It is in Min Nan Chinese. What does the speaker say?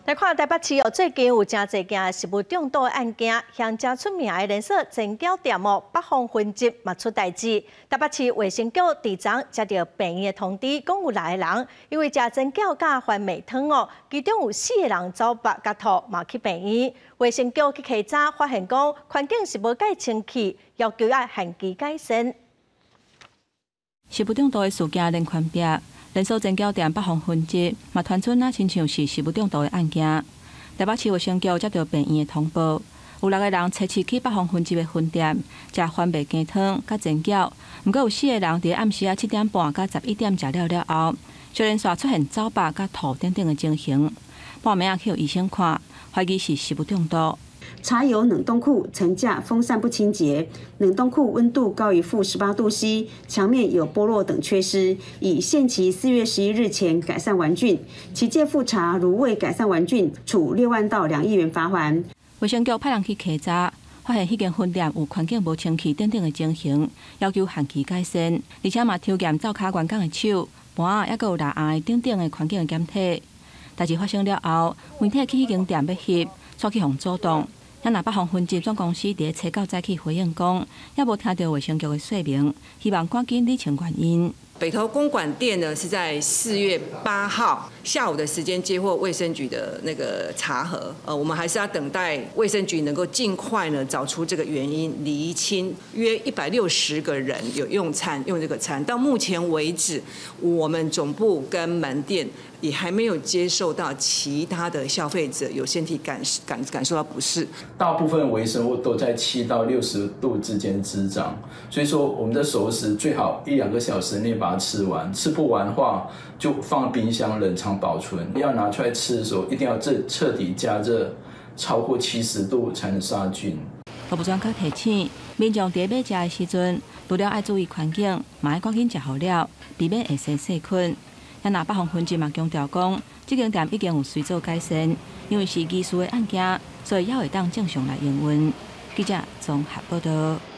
來看台北市哦，最近有誠濟件食物中毒案件，像誠出名的連鎖煎餃店哦，北方分店嘛出代誌。台北市衛生局佇昨接著病院的通知，講有六個人因為食煎餃佮番麥湯哦，其中有四個人走腹佮吐，嘛去病院。衛生局去稽查，發現講環境是無蓋清氣，要求愛限期改善。食物中毒的事件連環爆。連鎖煎餃店北方分店嘛傳出若親像是食物中毒的案件。台北市衛生局接著病院的通報，有六個人初七去北方分店的分店食番麥雞湯佮煎餃，毋過有四個人佇暗時仔7點半到11點食了了後，就連續出現走腹佮吐等等的情形，半暝仔去予醫生看，懷疑是食物中毒。查有冷凍庫層架風扇不清潔，冷凍庫溫度高於-18度 C，牆面有剝落等缺失，已限期4月11日前改善完竣。期屆複查如未改善完竣，處6萬到2億元罰鍰。衛生局派人去稽查，發現彼間分店有環境無清氣等等的情形，要求限期改善，而且嘛抽驗灶跤員工的手、盤仔，抑閣有垃圾等等的環境的檢體。代誌發生了後，媒體去彼間店欲翕，煞去予阻擋。遐若北方分店總公司佇初九早起回應講，猶無聽著衛生局的說明，希望趕緊理清原因。北投公館店呢是在4月8號下午的時間接獲衛生局的那個查核，我們還是要等待衛生局能夠盡快呢找出這個原因，釐清約160個人有用餐用這個餐，到目前為止，我們總部跟門店也還沒有接受到其他的消費者有身體感受到不適。大部分微生物都在7到60度之間滋長，所以說我們的熟食最好一兩個小時內把它吃完，吃不完的話就放冰箱冷藏保存。要拿出來吃的時候，一定要徹底加熱超過70度才能殺菌。動物專家提醒，民眾佇買食的時陣，除了愛注意環境，嘛愛趕緊食予了，避免會生細菌。遐若北方分店嘛強調講，這間店已經有隨做改善，因為是疑似的案件，所以猶會當正常來營運。記者綜合報導。